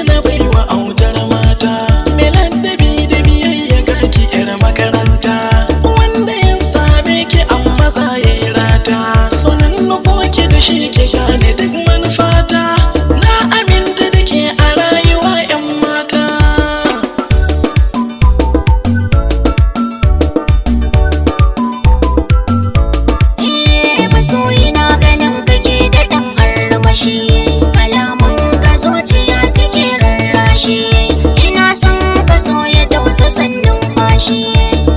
na baiwa autar mata. Mai ladabi da biyayya ga ki yar makaranta. Wanda ya same ki amma za ya yi rata. Sunan nufo ki da shi ki gane duk manufata. Na aminta da ke a rayuwa 'yan mata. Eh, masoyi na ganin kake da ɗan armashi, kalaman ka zuciya suke rarrashi. Ina son ka so ya tausa sannin bashi,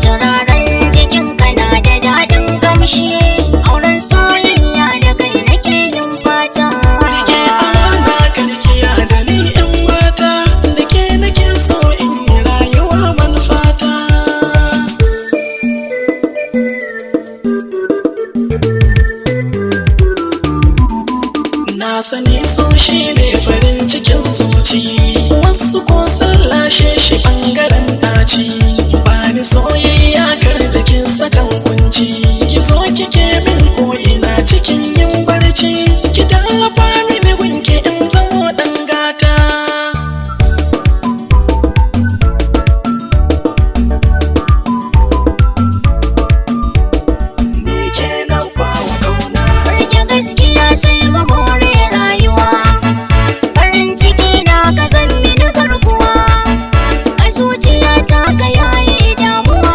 turaren jikin ka na da daɗin kamshi. Auren soyayya da kai nake yin fata. Rike amana karkiya da ni 'yan mata. Da ke nake so in yi rayuwa manufata. Na sani so shi ne farin cikin zuci. Wasu ko sun lashe shi ɓangaren ɗaci. Ba ni soyayya kar da kin sakan kunci. Ki zo kike min ko ina cikin yin barci. Ki tallafa mini gunki in zamo ɗan gata. Ni ke nan bawa ƙauna. Rike gaskiya sai mu more rayuwa, farin ciki na ka zan mini garkuwa. A zuciya ta ka yaye damuwa,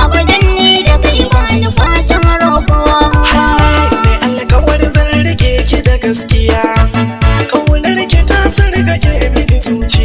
abadan ni da kai ba ni fatan rabuwa. Ne alkawar zan rike ki da gaskiya. Ƙaunar ki ta sarƙaƙe mini zuciya.